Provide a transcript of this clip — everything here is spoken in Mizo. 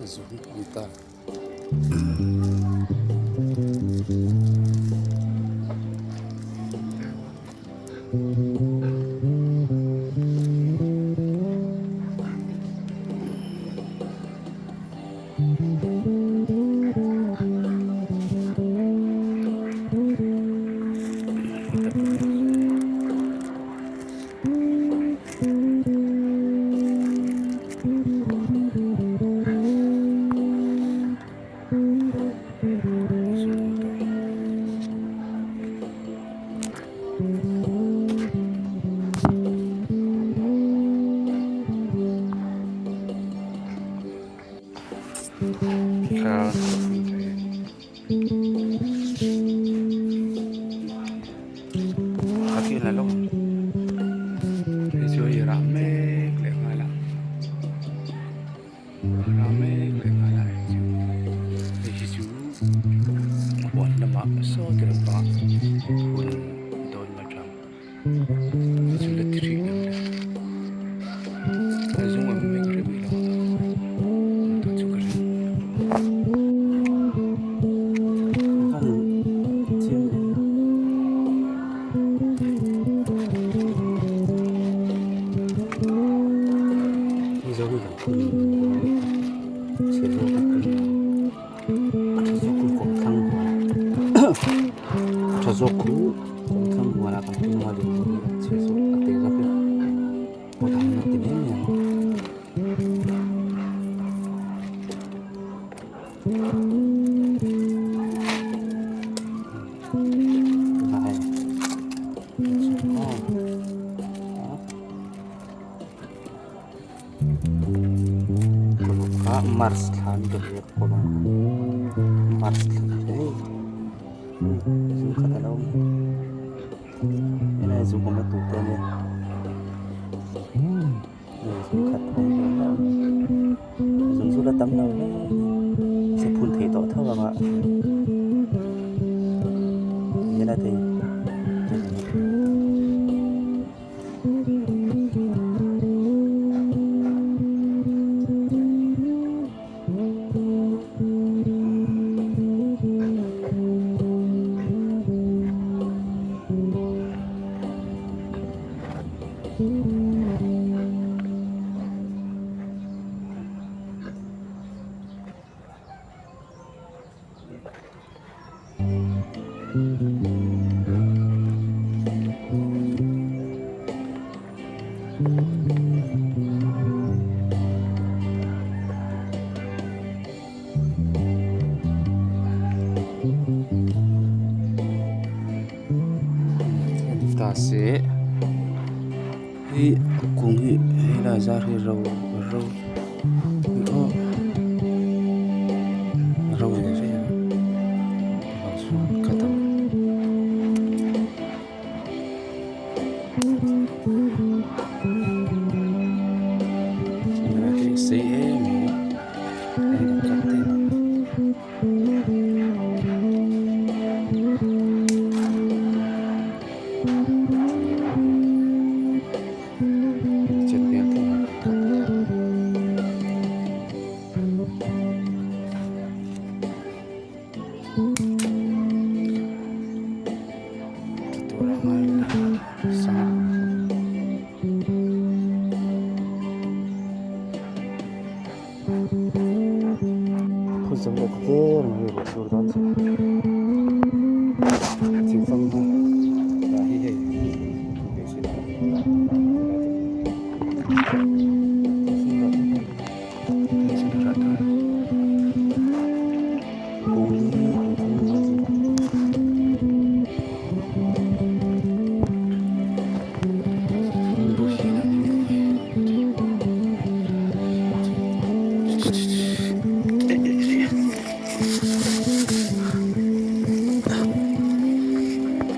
Zung awm ta. Hei chu hei rah mek leh nghal a rah mek leh nghal a hei chu hei hi chu huan lamah saw ti lampangah hun dawn atang hei chu la ti hrih lo le a zung ang mai ka hre bik lo a tah chu ka ring. Tha zawk khu kawngthlang huala kan phun hual in a chhe zawk a te zawk in pawt ang a ti mai mai ang. Kha mars thla an rawn leh khawp ang mars thla hei zu khat a lo awm helai zu awm a tur te ania zu khat a awm ve hlauh zung chu la tam lo hle se phun theih tawh tho ang a helai te hi. Ta se hei a kung hi helai zar hi ro ro aw ro ve ve a vang chuan ka tam. Sei em em kan cut thei ang. Chet hmel thei ang kan cut thei ang.